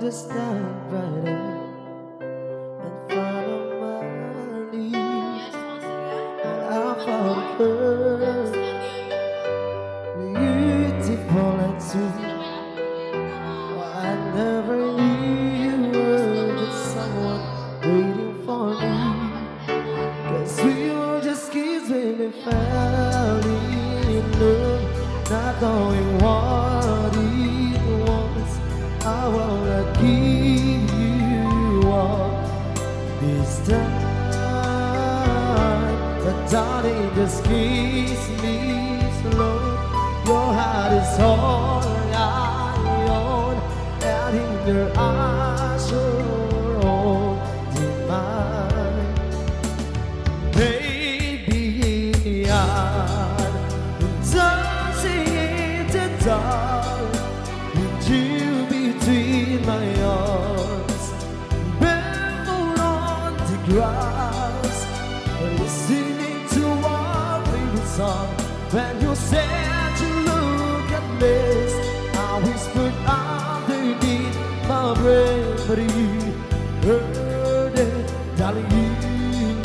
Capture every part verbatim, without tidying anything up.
Just stand right there and follow my lead. And I found her beautiful and sweet. I never knew you were the someone waiting for me. 'Cause we were just kids when we fell in love, not knowing what it was. I wanna give you all this time, but darling, just kiss me slow. Your heart is all I own, and in your eyes you're holding mine. Baby, I'm dancing in the dark with you between my arms, barefoot on the grass, listening to our favorite song. When you said you look a mess, I whispered underneath my breath, but you heard it, darling, you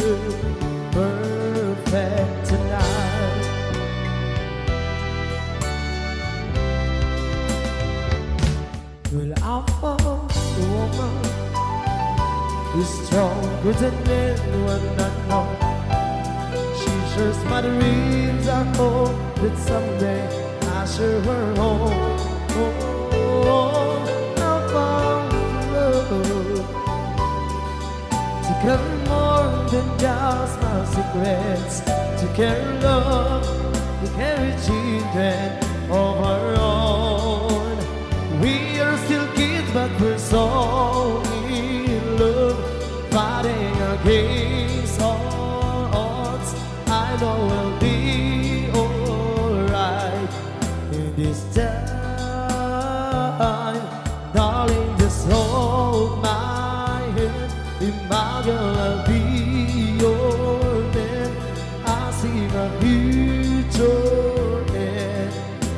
look perfect tonight. Well, I found a woman who's stronger than anyone I know. She shares my dreams. I hope that someday I share her home. Oh, I found love to carry more than just my secrets, to carry love, to carry children of our own. We are still kids, but we're so in love, fighting against all odds. I know we'll be alright in this time. Darling, just hold my hand. Imagine I'll be your man. I see my future in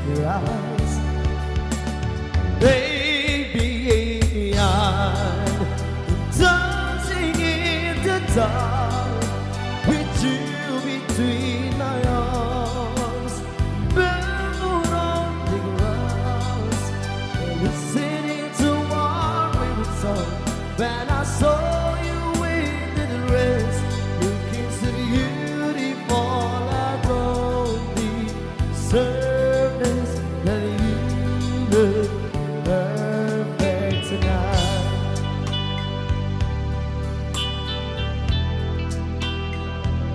your eyes. Baby, I'm dancing in the dark with you between my arms, barefoot on the grass, listening to our favorite song. When I saw you in the dress, looking so beautiful, I don't deserve this, that you look perfect tonight.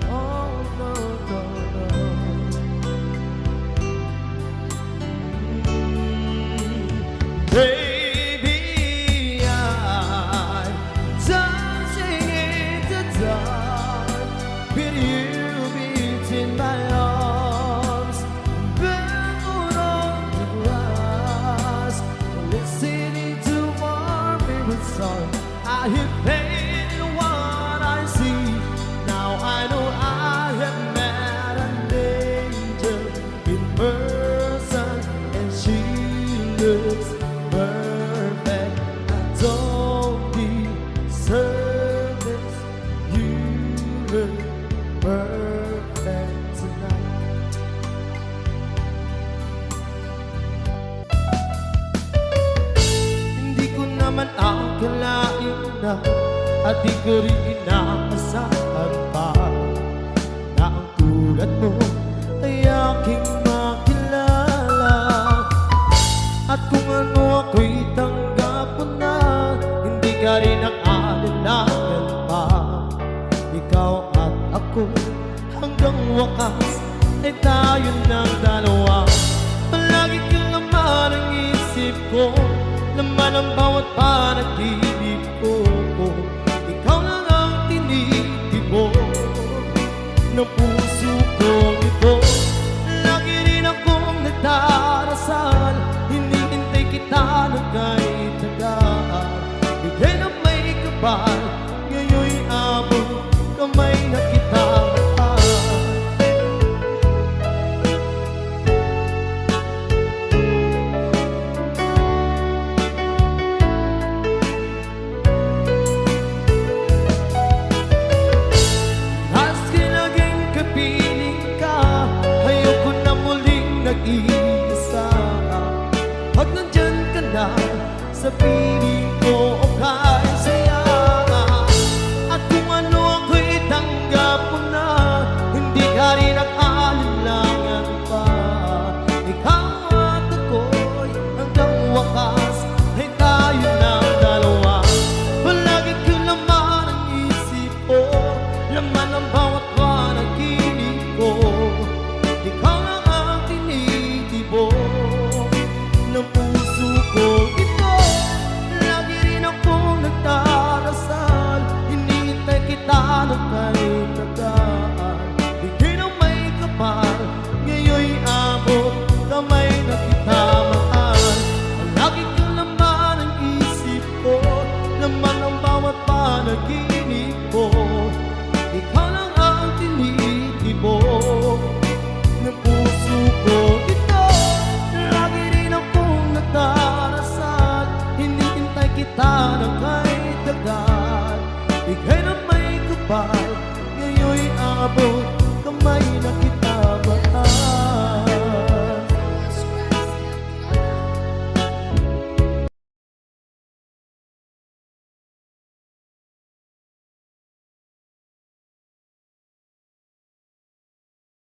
Oh, no, no, no. Baby, I'm dancing in the dark with you between my arms, barefoot on the grass, listening to our favorite song. I have faith in what I see. Now I know I have met an angel in person, and she looks perfect. I don't deserve this. You look perfect tonight. Hindi ko naman akalain na, at di ko rin inaasahan pa, na ang tulad mo ay aking makilala. At kung ano ako'y tanggap mo na, hindi ka rin ang alinlangan pa. Ikaw at ako, hanggang wakas ay tayo ng dalawa. Palagi kang laman ng isip ko, laman ng bawat panaginip ko. Ikaw lang ang tinitibok ng puso kong ito. Lagi rin akong nagdarasal, hinihintay kita ng kahit tagal. Bigay na may kapal, ngayon'y abot kamay na kita.